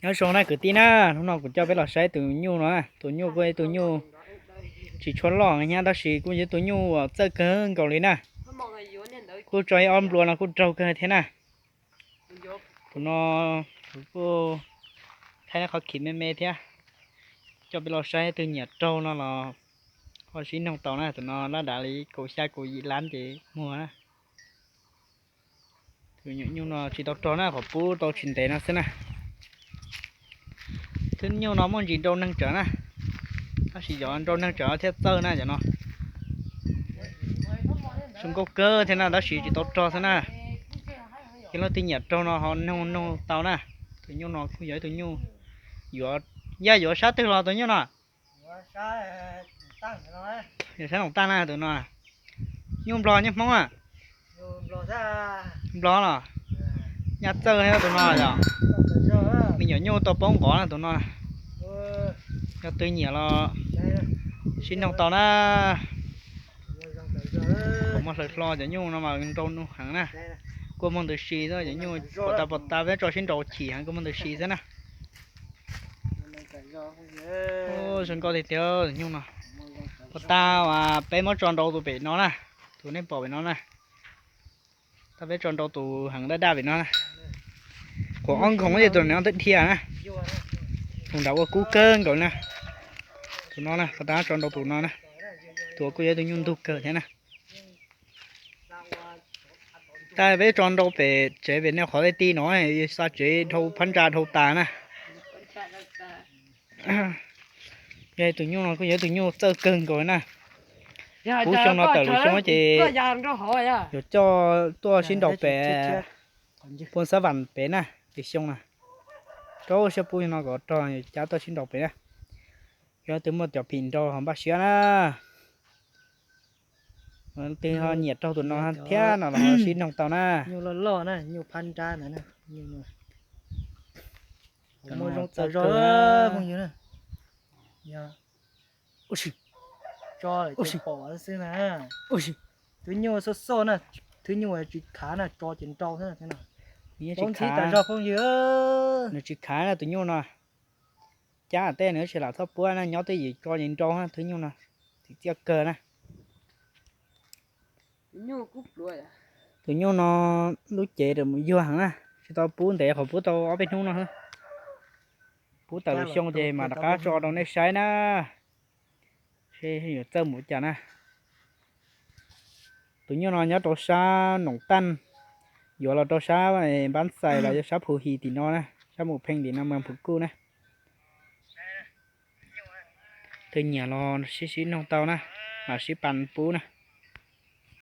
Nyob zoo na kwv tij na, hnub no kuv coj peb los saib tus nyuj no na. Tus nyuj kuj ib tug nyuj tsis tshua loj nyab tab sis kuj yog tus nyuj uas txawj kawg nkaus li na. Kuj tso ib ob nplua no kuj raug kawg thiab na. Tus no kuv kuj thaij qhov khiv me me thiab, coj peb los saib twg nyiam raug no los ho sib noog tau na. Tus no lab dav li kaum xya kaum yim lab ces muag na. Tus nyuj no tsis tau rog na, qhov pub tau tsis ntev no xwb na. Tus nyuj no muaj ntsis nrau neeg tsawv na, tab sis yog nrau neeg tsawv thiaj txawj na cov no. Zoo nkauj kawg thiab na tab sis tsis tau rog xwb na. Yog leej twg nyiam raug no ho noog noog tau na. Tus nyuj no kuj yog ib tug nyuj, yuav, yaj yuav sab twg los tus nyuj no? Yog sab Noom Taj na tus no. Nyuj Nplog nyuj Hmoob a? Nplog los? Nyaj txawj thiab tus no yog. Me nyuam nyuj tau paub nqov na tus no. Yog twg nyiam los sib noog tau na. Muaj hlaws hlo cov nyuj no mas nrau nug heev na. Kuj muaj ntws si xwb cov nyuj, puas tas puas tas peb tso sib nrau chim heev kuj muaj ntws si xwb na. Zoo nkauj tiag tiag nyuj no. Puas tas peb muab tso nrau tus pem no na, tus nej pom pem no na. Tab peb tso nrau tus heev daj daj pem no na. Quav ob nkoos ces tus no twb dhia na. Tus nrad ua kub kawg nkaus na. Tus no na, puas tas tso nrau tus no na. Tus kuj yog ib tug nyuj ntug kawg thiab na. Tab peb tso nrau pem tsev pem nej qhov tej ti no, xa tsev dhau phab ntsa dhau tas na. Yog tus nyuj no kuj yog tus nyuj txawj kawg nkaus na. Kuv xyoo no tawm lub xyoo ces yuav coj tuaj sib nrau pem Phoos Xab Vam pem na, lwm xyoo na. Rau siab pub no kom rog yuav cab tuaj sib nrau pem na. Yog leej twg muaj cov phim nrau ho npaj siab na. Leej twg ho nyiam raug tus no thiab no los ho sib noog tau na. Nyuj loj loj na, nyuj phab nrab ntawd na. Muaj zoo txawv zog phooj ywg na. Tso lawm ces pom xwb na. Tus nyuj xoj xoj na, tus nyuj tsis khav na, tso ces nrau xwb na. Tsis khav zog phooj ywg. Nws tsis khav na tus nyuj no. Cab tej nws tsis lam txhob puab na, nyob twj ywm tso ces nrau na tus nyuj no. Txiv txiaj kawg na. Tus nyuj no lub cev mus yuag heev na, tsis tau pub ntev, qhov pub tau ob peb hnub no. Pub tawm lub xyoo ces mam rov qab tso rau nej saib na. Seb yuav txawj mus cas na. Tus nyuj no nyob rau sab Noom Taj, yuav los rau sab Npab Xais los yog sab Phu His tim no na, sab Mus Pheej tim no, Moos Phu Kuj na. Twg nyiam los sib sib noog tau na, mam sib pab pub na.